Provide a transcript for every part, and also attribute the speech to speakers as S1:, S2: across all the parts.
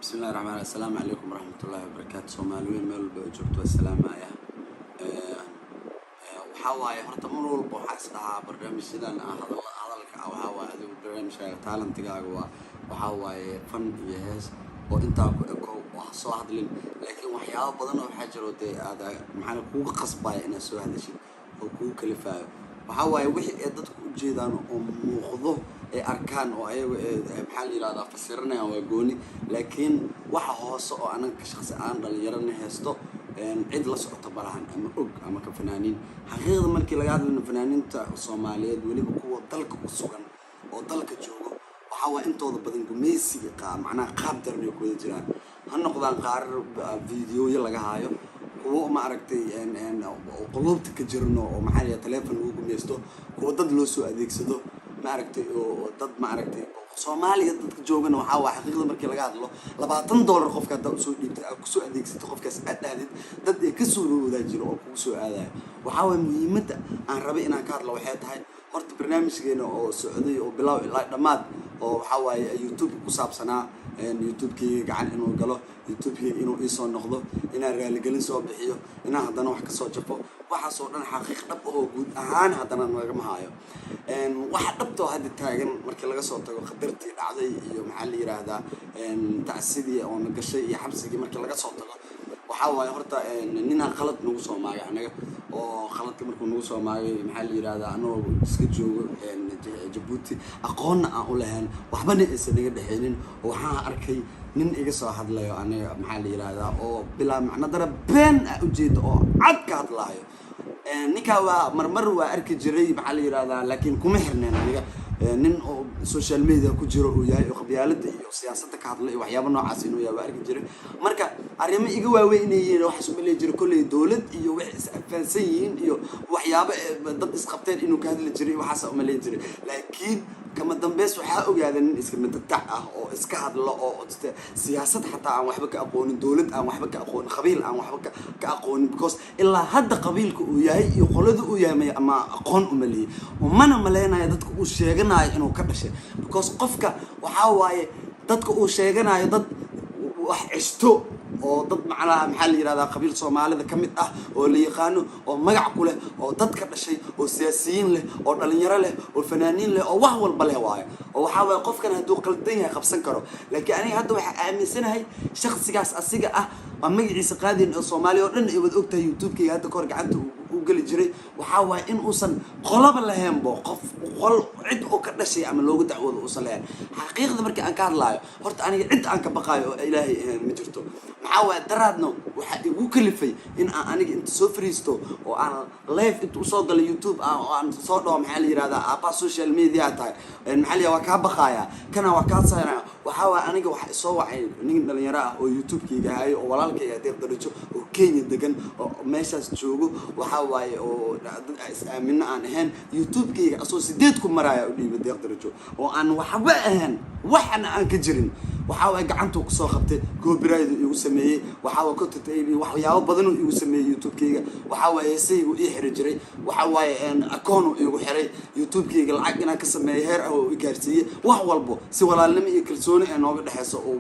S1: Bismillahi raxmaan. Assalaamu calaykum waraxmatullaahi wabarakaatu. Soomaali weyn meel walba oo joogto waa salaamaya. Waxaa waaye, horta mar walba waxaa is dhahaa barnaamijyadan ah, hadalka ah, waxaa waaye adigu barnaamijkaaga, talentigaaga waa waxaa waaye fan iyo hees oo intaa ku eko oo ha soo hadlin. Laakiin waxyaabo badan oo waxaa jiro dee aad maxaa kugu qasbaya inaad soo hadashid oo kugu kalifaayo. Waxaa waaye wixii ay dadku u jeedaan oo muuqdo ay arkaan oo ayagu maxaa la yihahdaa, fasiranayaan, waa gooni. Laakiin waxa hoose oo anaga shaqsi aan dhalinyarana haysto, cid la socota malahan ama og ama ka fanaaniin. Xaqiiqda markii laga hadlayno, fanaaniinta Soomaaliyeed, weliba kuwa dalka ku sugan oo dalka joogo, waxaa waa intooda badan gumeysiga macnaha qaab daran ay ku wada jiraan. Ha noqdaan qaarar videoyo laga haayo, kuwo ma aragtay quluubta ka jirno oo maxaa la telefon lagu gumeysto, kuwo dad loo soo adeegsado, ma aragtay, oo dad ma aragtay Soomaaliya dadka joogana. Waxaa waa xaqiiqda markii laga hadlo, $20 qofka haddaa usoo dhiibtay, aad kusoo adeegsato qofkaas, aad dhahdid, dad ay ka soo roodaa jiro oo kugu soo aadayo. Waxaa waaya muhiimadda aan rabay inaan ka hadlo waxay tahay, horta barnaamijkeena oo socday oo bilow ilaa dhammaad oo waxaa waaye YouTube ku saabsanaa, YouTube-keyga gacan inuu galo, YouTube-keyga inuu iisoo noqdo, inaan raaligelin soo bixiyo, inaan haddana wax kasoo jafo, waxaasoo dhan xaqiiq dhab oo guud ahaan haddana nagama haayo. Waxa dhabtoo hadda taagan, markii laga soo tago khatartii dhacday iyo maxaa la yiraahdaa, tacsidii oo na gashay iyo xabsigii markii laga soo tago, waxaa waaye horta ninaa qalad nagu soo maagay anaga oo khaladka markuu nagu soo maagay, maxaa la yirahdaa, anagoo iska joogo Jabuuti, aqoonna aan u lahayn, waxbana aysan naga dhexaynin. Waxaan arkay nin iga soo hadlayo aniga, maxaa la yirahdaa, oo bilaa macno dara been ah ujeeda oo cad ka hadlaayo. Ninkaa waa marmar waa arki jiray, maxaa la yirahdaa, laakiin kuma xirneen aniga. Nin oo social media ku jiro uu yahay oo qabyaalada iyo siyaasadda ka hadla iyo waxyaaba noocaas inuu yahay waa arki jiray. Marka arrimo iga waaweyn inay yihiin waxaas uma leeyi jiray. Kolley dowlad iyo waxay is afaansan yihiin iyo waxyaabo dad isqabteen inuu ka hadli jiray, waxaasa uma leeyi jiray. Laakiin kama dambeys waxaa ogaada nin iska madatac ah oo iska hadlo oo siyaasad xataa aan waxba ka aqoonin, dowlad aan waxba ka aqoonin, qabiil aan waxba ka aqoonin, because ilaa hadda qabiilka uu yahay iyo qolada uu yahay ama aqoon uma lihi, mana maleynayo dadka uu sheeganayo inuu ka dhashay, because qofka waxaa waaye dadka uu sheeganayo dad wax ceshto oo dad macnaha, maxaa la yirahdaa, qabiil Soomaalida ka mid ah oo la yaqaano oo magac ku leh oo dad ka dhashay oo siyaasiyiin leh oo dhalinyaro leh oo fanaaniin leh oo wax walba leh waayo, oo waxaa waaye qofkan hadduu qaldan yahay qabsan karo. Laakiin aniga hadda waxaa aaminsanahay shaksigaas asiga ah waa magaciisa qaadayn oo Soomaaliya oo dhan ay wada ogtahay, YouTube-kayga hadda kahor gacanta u geli jiray. Waxaa waaye in uusan qolaba lahaynbo, qof qol cid oo ka dhashay ama looga dacwoodo uusan lahayn. Xaqiiqda markii aan ka hadlaayo, horta aniga cid aan ka baqaayo oo Ilaahay ahayn ma jirto. Maxaa waaye, daraadno waxaa igu kalifay in aan aniga inta soo fariisto oo aan live inta usoo galo YouTube ah oo aan soo dhaho, maxaa la yirahdaa, aabbaha social media tahay, maxaa la yihahdaa, waa kaa baqaaya, kana waa kaa saynaya. Waxaa waaye aniga waxa isoo wacay nin dhalinyaro ah oo YouTube-kayga hayo oo walaalkayga Deeq Darajo oo Kenya degan oo meeshaas joogo. Waxaa waaye oo dad is aamino aan ahayn, YouTube-kayga asoo 8,000 maraaya u dhiibay Deeq Darajo oo aan waxba ahayn, waxna aan ka jirin. Waxaa waaye gacantuu kusoo qabtay, copyright igu sameeyey, waxaa waaye content waxyaabo badanuu igu sameeyey YouTube-kayga. Waxaa waaye heesaygu ii xiri jiray, waxaa waaye akoonu igu xiray YouTube-kayga, lacag inaan ka sameeyo heer ah oo i gaarsiiyey, wax walbo si walaalnimo iyo kalsooni ee nooga dhexeyso oo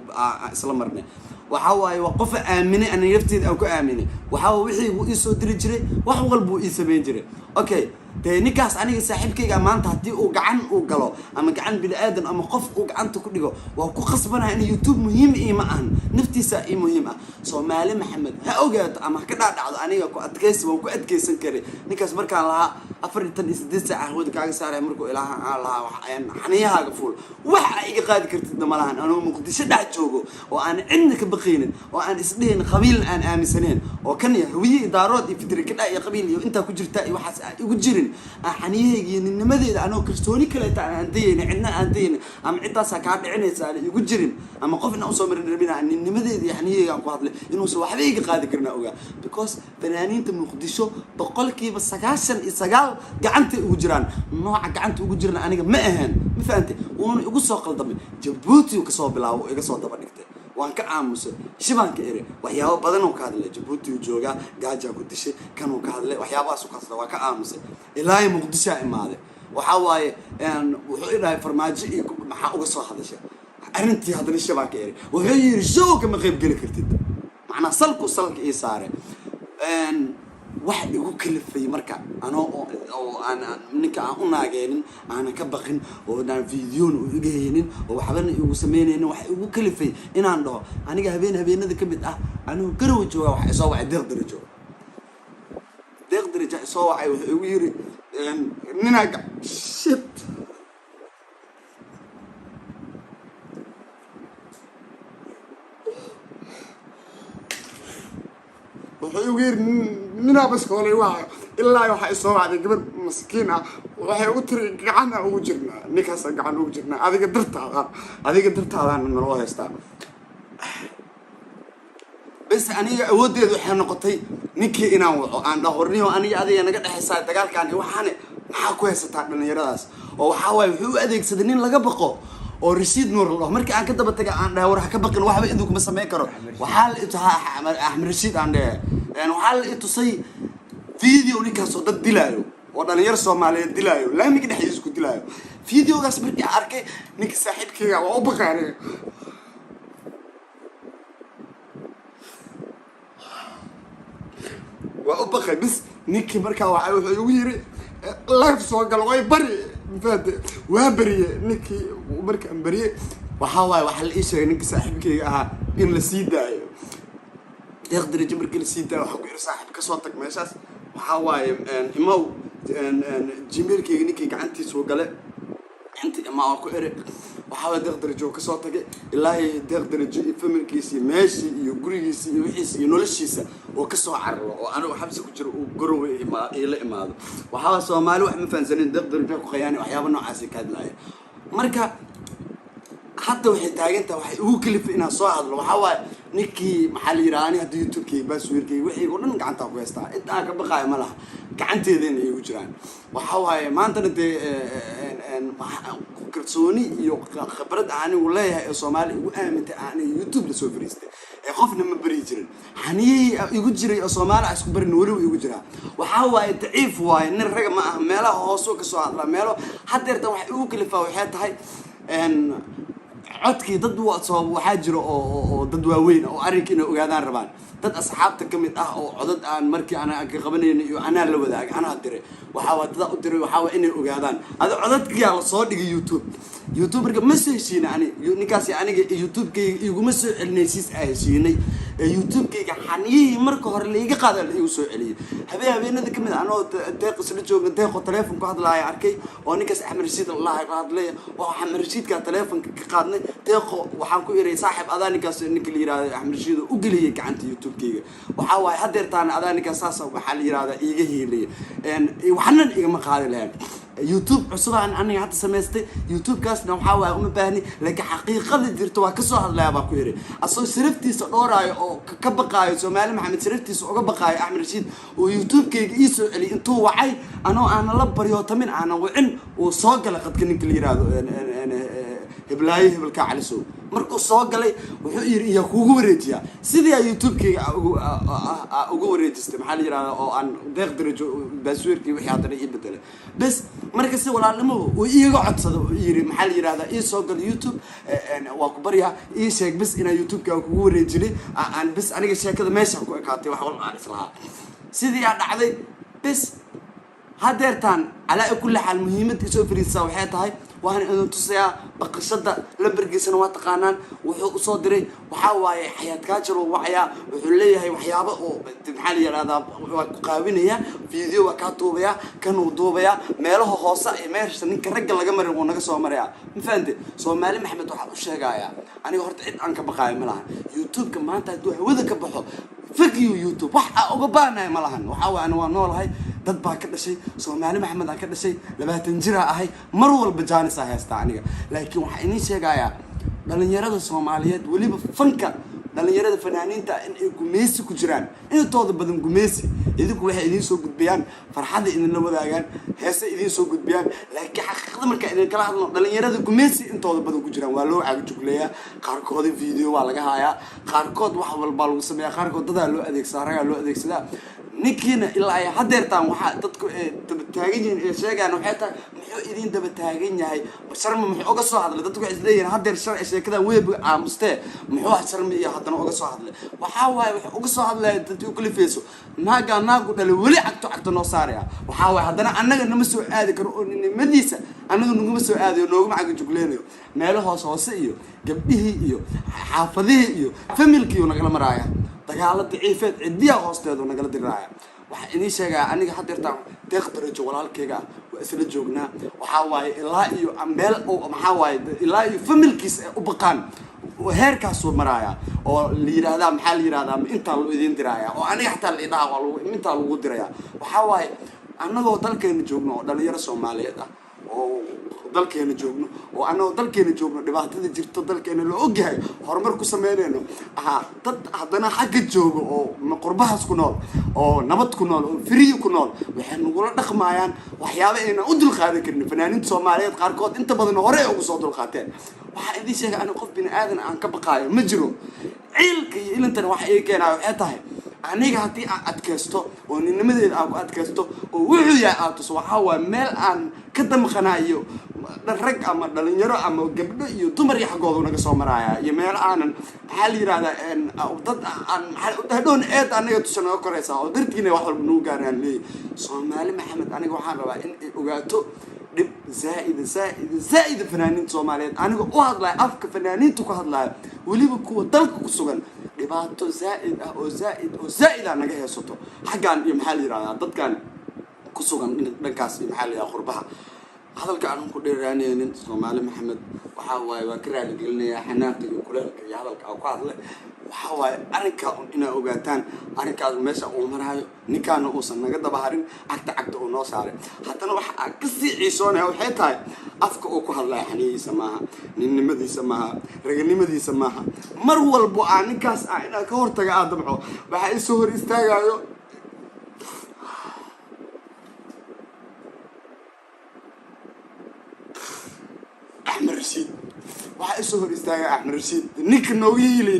S1: isla marnay. Waxaa waaye waa qofa aaminay, aniga lafteeda aan ku aaminay. Waxaa waaye wixii wuu ii soo diri jiray, wax walbuu ii samayn jiray. Okay, dee ninkaas aniga saaxiibkayga maanta haddii uu gacan uu galo ama gacan bini aadan ama qof uu gacanta ku dhigo, waa ku khasbanaha in YouTube muhiim iima ahan, naftiisa ii muhiim ah. Soomaali Maxamed ha ogaato ama ha ka dhaadhacdo, aniga ku adkaysi waan ku adkaysan karay ninkaas markaan lahaa 48 saac hawada kaaga saaraya, markuu ilaaha aan lahaa xaniyahaaga fuul, wax aa iga qaadi kartidna ma lahan. Anuu Muqdisho dhex joogo oo aan cidna ka baqaynin oo aan isdhihin qabiil aan aaminsaneen oo kan iyo Hawiye iyo Daarood iyo fitri kadha iyo qabiil iyo intaa ku jirta iyo waxaas aan igu jirin, aan xaniyahayga iyo ninnimadeeda anoo kalsooni kaleeta aan dayaynin, cidna aan dayaynin ama ciddaasaa kaa dhicinaysa aan igu jirin ama qof inaan usoo marin rabin, aan ninnimadeeda iyo xaniyahayga aan ku hadlay, inuusan waxba iga qaadi karin aan ogaa, because fanaaniinta Muqdisho 99% gacantay ugu jiraan. Nooca gacanta ugu jirana aniga ma ahayn, ma fahantay? Wuuna igu soo qaldamay. Jabuuti uu kasoo bilaabo, iga soo daba dhigtay, waan ka aamusay, shibaan ka eri. Waxyaabo badan uu ka hadlay, Jabuuti uu joogaa, gaajaa ku dishay, kanuu ka hadlay, waxyaabahaas ka hadlay, waa ka aamusay. Ilaahay Muqdishaa imaaday. Waxaa waaye wuxuu i dhahay Farmaajo iyo maxaa uga soo hadashay? Arrintii haddana shabaa ka eri. Wuxuu yidhi, "Show kama qayb geli kartid." Macnaa salku salka ii saare. Wax igu kalifay marka anoo oo aan ninka aan u naageenin, aanan ka baqin, oo aan videona u iga haynin, oo waxbana igu sameynaynin, wax igu kalifay inaan dhaho aniga habeen habeenada ka mid ah, anigu Garowe jooga, waxa isoo wacay Deeq Darajo. Deeq Darajo isoo wacay, wuxuu igu yiri ninaa shit. Wuxuu igu yiri ninaa baskoolay waa ilaa waxaa isoo wacday gabar maskiin ah. Waxay ugu tiri, "Gacana ugu jirnaa ninkaasa, gacan ugu jirnaa adiga dartaada, adiga dartaadaan naloo haystaa." Bes, aniga awooddeedu waxay noqotay ninkii inaan waco, aan dhaho, "Horniyo, aniga adiga naga dhexaysaa dagaalkan iyo waxaane, maxaa ku haysataa dhallinyaradaas?" Oo waxaa waaye wuxuu u adeegsaday nin laga baqo oo Rashiid Nuur la dhaho. Markii aan ka daba tagay, aan dhahay, "War ha ka baqin, waxba idinku kuma samayn karo." Waxaa la Axmed Rashiid aan dhahe, waxaa la itusay video ninkaas oo dad dilaayo, oo dhalinyaro Soomaaliyeed dilaayo, laamiga dhexdiisa ku dilaayo. Videogaas markii aan arkay, ninka saaxiibkeyga waa u baqay aniga. Waa u baqay. Bis, ninkii markaa waa wuxuu igu yiri, "Live soo galo, way bari." Mafahante? Waa beriye ninkii. Markaan beriye, waxaa waaye waxaa la ii sheegay ninka saaxiibkeyga ahaa in la sii daayo. Deeq Darajo markii la sii daayo, waxaa ku yiri, "Saaxiib, kasoo tag meeshaas." Waxaa waaye imow Gmailkeyga ninkii gacantiisuu gale inta ima waa ku ere. Waxaa waay Deeq Darajo kasoo tagay. Ilaahay Deeq Darajo iyo familkiisi, meeshii iyo gurigiisi iyo wixiisa iyo noloshiisa oo kasoo cararo, oo anigu xabsi ku jiro uu Garowe iila imaado. Waxaa waay Soomaali wax ma fahansanin. Deeq Darajo ku khayaani, waxyaaba noocaasi ka hadlaaya. Marka hadda waxay taagan tahay, waxay igu kalifay inaan soo hadlo, waxaa waaye ninkii, maxaa la yidhaha, ani hadda YouTube-kayga, passwordkayga, wixii oo dhan gacantaa ku haystaa. Inta aan ka baqaayo ma laha, gacanteedana igu jiraan. Waxaa waaye maantana dee kalsooni iyo khibrad anigu leeyahay ee Soomaali igu aamintay, aniga YouTube lasoo fariistay ee qofna ma beri jirin. Xaniyihii igu jiray oo Soomaali aan isku barin weliba igu jiraa. Waxaa waaye daciif waaye, nin raga ma aha, meelaha hoosoo kasoo hadlaa meelo. Haddeertan waxay igu kalifaa waxay tahay codkii dad soo waxaa jira oo dad waaweyn oo arrinka inay ogaadaan rabaan, dad asxaabta ka mid ah oo codad aan markii aan ka qabanayno iyo anaa la wadaagay, anaa diray. Waxaa waa dadaa u diray, waxaa waa inay ogaadaan. Adi codadkiyaa la soo dhigay YouTube. YouTube marka ma soo heshiina ani ninkaasi, aniga YouTube-kayga iguma soo celinay heshiis aa heshiinay ee YouTube-kayga xaniyihii marka hore laiga qaada la igu soo celiyay. Habeen habeenada kamid ah, anoo Deeq isla joogna, Deeqoo teleefon ku hadlaaya arkay oo ninkaas Axmed Rashiid allah ka hadlaya, oo Axmed Rashiidkaa teleefonka ka qaadnay. Deeqo waxaan ku iray, "Saaxib, adaa ninkaas, ninka la yirahdo Axmed Rashiid oo u geliyay gacanta YouTube-kayga. Waxaa waaye haddeertaana adaa ninkaas saas, waxaa la yirahdaa, iiga hiilaya, waxnan igama qaadi lahayn. YouTube cusub aan aniga hadda samaystay, YouTube-kaasna waxaa waaye uma baahni, laakiin xaqiiqada jirta waa kasoo hadlaya," baa ku yidhi, asagoo sharaftiisa dhooraayo oo ka baqaayo Soomaali Maxamed, sharaftiisa uga baqaayo Axmed Rashiid oo YouTube-kayga ii soo celiyay. Intuu wacay, anoo aanan la baryootamin, aanan wicin, uu soo galay qadka ninka la yiraahdo heblaayo hebelka Calisow. Markuu soo galay wuxuu yidhi, "Iyaa kuugu wareejiyaa?" Sidii aa YouTube-kayga ugu wareejistay, maxaa la yirahdaa, oo aan Deeq Darajo passwordkii wixii haddana ii bedelay. Bes, marka si walaalnimo uu iiga codsado, uu yidhi, maxaa la yirahdaa, "Ii soo gal YouTube, waa ku baryaa, ii sheeg bes inaa YouTube-ka kugu wareejinay." Aan bes aniga sheekada meesha ku ekaatay, wax walba aan islahaa sidii aa dhacday. Bes, hadeertaan calaa kulli xaal muhiimadda isoo fariisaa waxay tahay waana idin tusayaa baqashada. Lambarkiisana waa taqaanaan. Wuxuu usoo diray, waxaa waaye Xayaat Kaajar uu wacayaa. Wuxuu leeyahay waxyaabo oo, maxaa la yidhahdaa, waa ku qaawinaya, video waa kaa duubayaa, kanuu duubayaa, meelaha hoose iyo meesha ninka ragga laga marin wuu naga soo marayaa. Ma fahante? Soomaali Maxamed waxaa u sheegayaa, aniga horta cid aan ka baqaayo ma lahan. YouTube-ka maanta hadduu hawada ka baxo, fuck you YouTube, wax aa uga baanayo ma lahan. Waxaa waay ani waa noolahay, dad baa ka dhashay, Soomaali Maxamed aan ka dhashay, 20 jiraa ahay, mar walba jaanis aa haystaa aniga. Laakiin waxaa idiin sheegayaa dhalinyarada Soomaaliyeed, weliba fanka, dhalinyarada fanaaniinta, in ay gumeysi ku jiraan intooda badan. Gumeysi idinku waxay idiin soo gudbiyaan, farxadda idinla wadaagaan, heese idiin soo gudbiyaan, laakiin xaqiiqada markaa idin kala hadlo, dhalinyarada gumeysi intooda badan ku jiraan. Waa loo caagajugleeyaa qaarkooda, video waa laga hayaa qaarkood, wax walbaa lagu sameeyaa qaarkood, dadaa loo adeegsadaa, ragaa loo adeegsadaa. Ninkiina ilaa ay hadeertaan waxaa dadku ay daba taagan yihiin ee sheegaan waxay tahay, muxuu idin daba taagan yahay Sharma? Muxuu uga soo hadlay? Dadku waxay isleeyihiin hadeer sharci sheekadan weeb aamustee, muxuu Sharmi iyo haddana uga soo hadlay? Waxaa waaye, wuxuu uga soo hadlaya dadki u kalifeyso naagaa naagu dhalay weli cagto cagto noo saaraya. Waxaa waaye, haddana annaga nama soo aadi karo oo ninimadiisa annaga naguma soo aadayo, nooguma caga jugleynayo. Meelo hoose hoose iyo gabdhihii iyo xaafadihii iyo familkiiyu nagala maraaya, dagaalo daciifeed cidiya hoosteedu nagala diraaya. Waxaa idiin sheegaya aniga hadeertaan Deeq Darajo walaalkayga ah waa isla joognaa. Waxaa waaye, ilaa iyo meel maxaa waaye, ilaa iyo familkiis ay u baqaan heerkaasuu maraaya oo la yidhaahdaa, maxaa la yidhahdaa, intaa loo idiin diraaya oo aniga xataa la idhaha waa lagu intaa lagu diraya. Waxaa waaye, annagoo dalkeena joogno oo dhalinyaro Soomaaliyeed ah oo dalkeena joogno oo annagoo dalkeena joogno, dhibaatada jirto dalkeena la ogyahay, horumar ku sameynayno ahaa, dad haddana xagga joogo oo qurbahaas ku nool oo nabad ku nool oo free ku nool waxay nagula dhaqmayaan waxyaaba aynan u dulqaadan karin. Fanaaniinta Soomaaliyeed qaarkood inta badan hore ay ugu soo dulqaateen. Waxaa idiin sheegay, ani qof bini aadan aan ka baqaayo ma jiro. Ciilka iyo ilintana waxa ii keenaya waxay tahay, aniga haddii aan adkaysto oo ninnimadeeda aan ku adkaysto oo wuxuu yahay aad tuso, waxaa waaye meel aan ka damqanayo rag ama dhalinyaro ama gabdho iyo dumar iyo xaggoodu naga soo maraaya iyo meel aanan, maxaa la yidhahdaa, dad aan hadhown eed anaga tusa naga koraysaa oo dartiina wax walba nagu gaaraan leeyahy. Soomaali Maxamed, aniga waxaan rabaa in ay ogaato dhib zaa'ida zaa'ida zaa'ida fanaaniinta Soomaaliyeed, aniga u hadlayo afka fanaaniinta ku hadlayo, weliba kuwa dalka ku sugan, dhibaato zaa'id ah oo zaa'id oo zaa'id ah naga heesato xaggan iyo, maxaa la yidhahdaa, dadkan ku sugan dhankaas iyo, maxaa la yidhahdaa, qurbaha. Hadalka aanan ku dheeraanaynin, Soomaali Maxamed, waxaa waaye waan ka raaligelinayaa xanaaqi iyo kuleelka iyo hadalka aan ku hadlay. Waxaa waaye, arrinkaa un inaa ogaataan arrinkaas meesha uu maraayo, ninkaana uusan naga daba harin, cagta cagta uu noo saaray. Haddana waxa aan kasii ciisoonaya waxay tahay, afka uu ku hadlaya xaniyihiisa maaha, ninnimadiisa maaha, raganimadiisa maaha. Mar walbo aan ninkaas ah inaan ka hortaga aan damco, waxaa isoo hor istaagayo Axmed Rashiid. Waxaa isoo hor istaagay Axmed Rashiid, ninka nooga hiilay,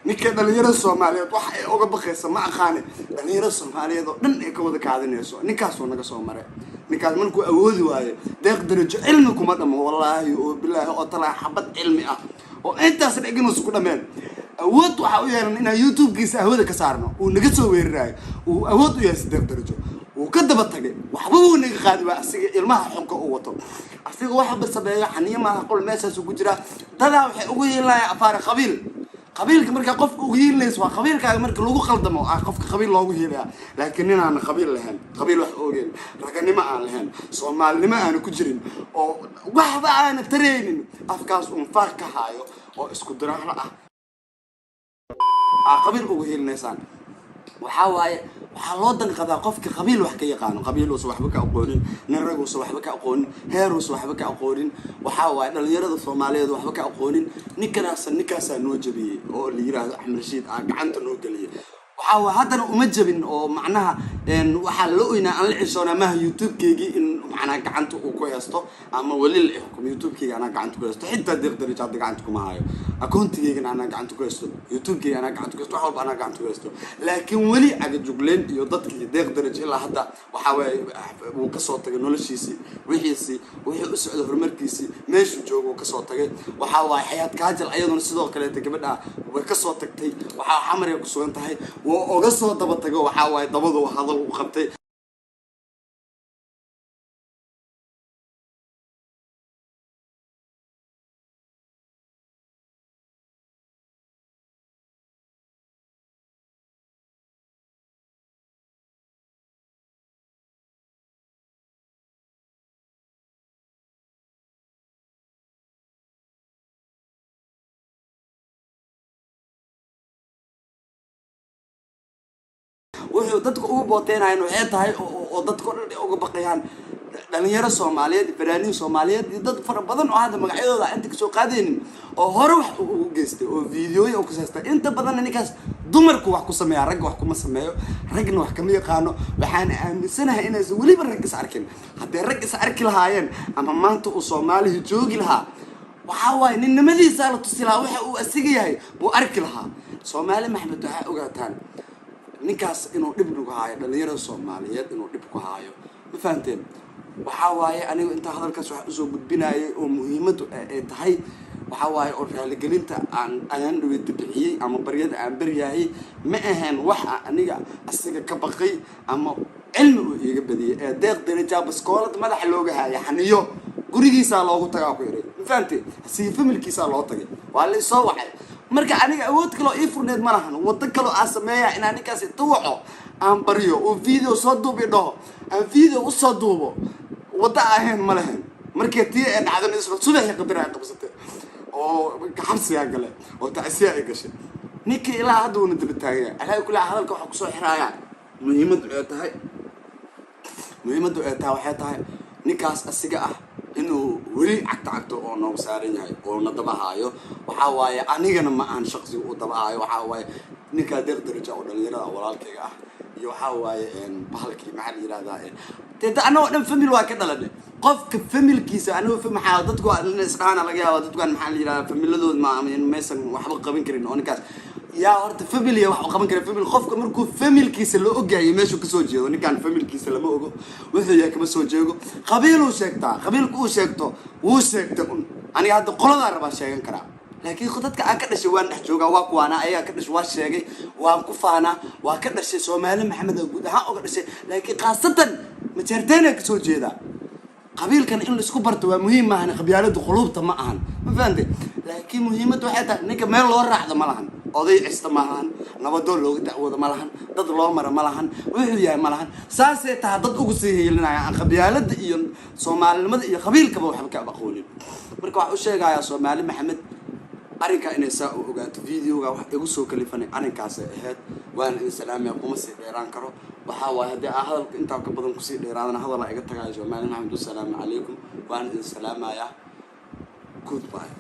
S1: ninka dhalinyarada Soomaaliyeed waxa ay uga baqaysa ma aqaane, dhalinyarada Soomaaliyeed oo dhan ay ka wada kaadinayso. Ninkaasuu naga soo maray. Ninkaas markuu awoodi waayo Deeq Darajo cilmi kuma dhamo, wallaahi oo bilaahi oo talaa xabad cilmi ah oo intaas dheg inuusan ku dhameen. Awood waxaa u yeelan inaan YouTube-kiisa hawada ka saarno uu naga soo weeraraayo. Uu awood u yeesay Deeq Darajo, wuu ka daba tagay, waxba wuu naga qaadi waa asiga ilmaha xunka uu wato. Asiga waxba sameeyo xaniyo maaha, qol meeshaasu ku jiraa. Dadaa waxay ugu yeelanayaan afaare qabiil. Qabiilka markaa qofka ugu hiilinayso waa qabiilkaaga marka lagu qaldamo ah qofka qabiil loogu hiilaya. Laakiin nin aan qabiil lahayn, qabiil wax oogeen, raganimo aan lahayn, Soomaalinimo aana ku jirin oo waxba aana taraynin, afkaas uun faaq ka haayo oo isku diraaro ah aa qabiil ugu hiilinaysaan. Waxaa waaye, waxaa loo danqadaa qofka qabiil wax ka yaqaano. Qabiil uusan waxba ka aqoonin, nin rag uusan waxba ka aqoonin, heer uusan waxba ka aqoonin, waxaa waaye dhalinyarada Soomaaliyeed waxba ka aqoonin. Ninkanaasa ninkaasaa noo jabiyey oo la yiraahdo Axmed Rashiid aa gacanta noo geliyey. Waxaa waaye, haddana uma jabin oo macnaha waxaa la oynaa aan la cishoonaa maaha YouTube-keygii in macnaha gacanta uu ku haysto ama weli la xukumo. YouTube-keyga anaa gacanta ku haysto, xitaa Deeq Darajo hadda gacanta kuma hayo. Akoontigeygana anaa gacanta ku haysto, YouTube-keyga anaa gacanta ku haysto, wax walba anaa gacanta ku haysto. Laakiin weli cagajugleyn iyo dadkii Deeq Darajo ilaa hadda waxaa waaye wuu kasoo tagay noloshiisii, wixiisii, wuxuu u socday, horumarkiisii, meeshuu joogo wuu kasoo tagay. Waxaa waaye, Xayaat Kaajal ayaduna sidoo kaleeta gabadha way kasoo tagtay, waxaa Xamaray ku sugan tahay, wuu oga soo daba tago. Waxaa waaye, dabadu hadal u qabtay. Wuxuu dadka ugu booteynayan waxay tahay oo dadka o dhan ay uga baqayaan dhalinyaro Soomaaliyeed, fanaaniin Soomaaliyeed iyo dad fara badan oo hadda magacyadooda inta kasoo qaadaynin oo hore wax ugu geystay oo videoya u kasaystay. Inta badanna ninkaas dumarku wax ku sameeya, ragga wax kuma sameeyo, ragna wax kama yaqaano. Waxaan aaminsanahay inaysan weliba rag is arkin. Hadday rag is arki lahaayeen ama maanta uu Soomaalihi joogi lahaa, waxaa waaye ninnimadiisaa la tusi lahaa, waxa uu asiga yahay buu arki lahaa. Soomaali Maxmed, waxaa ogaataan. Ninkaas inuu dhib nagu haayo, dhalinyarada Soomaaliyeed inuu dhib ku haayo, ma fahanteen? Waxaa waaye, anigu intaa hadalkaas wax usoo gudbinayay oo muhiimaddu ay tahay, waxaa waaye oo raaligelinta aan ayaan dhaweeta bixiyey ama baryada aan baryaayay ma ahayn wax aniga asiga ka baqay ama cilmi uu iiga badiyay. Ee Deeq Darajaa baskoolad madaxa looga haaya, xaniyo gurigiisaa loogu tagaa ku iray, ma fahamtee? Asiga familkiisaa loo tagay, waa la isoo wacay. Marka aniga awood kaloo ii furneed ma lahan, waddo kaloo aan sameeya inaan ninkaas inta waco aan baryo oo video soo duubi dhaho, aan video usoo duubo, waddo ahayn ma lahayn. Markii tii ay dhacdan, isla subaxii qadar ay qabsatay oo xabsigaa gale oo tacsiya ay gashay. Ninkii ilaa hadda wuuna daba taaganya. Alaa kulli hadalka waxaa kusoo xiraaya, muhiimaddu ay tahay waxay tahay ninkaas asiga ah inuu weli cagto cagto oo noogu saaran yahay oo na daba haayo. Waxaa waaye, anigana ma ahan shaqsiga uu daba haayo. Waxaa waaye ninkaa Deeq Daraja oo dhalinyarada walaalkayga ah iyo waxaa waaye bahalkii, maxaa la yihahdaa, dee anagoo dhan family waa ka dhalanay. Qofka familkiisa anigo maxaa dadku isdhaana laga yaaba, dadkan maxaa la yihahdaa, familadood ma maysan waxba qaban karin oo ninkaas yaa horta family wax u qaban kara. Family, qofka markuu familkiisa la ogyahay meeshuu kasoo jeedo, ninkaan familkiisa lama ogo, wuxuu yahay kama soo jeego. Qabiiluu sheegtaa, qabiilka uu sheegto wuu sheegta un. Aniga hadda qoladaa rabaa sheegan karaa, laakiin dadka aan ka dhashay waan dhex joogaa, waa kuwaana ayagaa ka dhashay, waa sheegay, waan ku faanaa, waa ka dhashay. Soomaali Maxamed oo guud ahaan oga dhashay, laakiin khaasatan Majeerteena kasoo jeedaa. Qabiilkan in laisku barto waa muhiim, maahan qabyaalada quluubta ma ahan, ma fahamte? Laakiin muhiimadda waxay tahay ninka meel loo raacdo ma lahan, oday cista ma lahan, nabadoon looga dacwoodo ma lahan, dad loo mara ma lahan, wuxuu yahay ma lahan. Saasay taha dad ugu sii hiilinaya aan qabyaalada iyo soomaalinimada iyo qabiilkaba waxba ka aqoonin. Marka waxaa u sheegayaa Soomaali Maxamed arrinkaa inay saa u ogaato. Videoga wax igu soo kalifanay arrinkaasay ahayd. Waana idin salaamaya, kuma sii dheeraan karo. Waxaa waaye, haddii aa hadalka intaa ka badan kusii dheeraadana, hadala iga tagayo. Soomaali Maxamed, wasalaamu calaykum, waana idin salaamayaa, goodbye.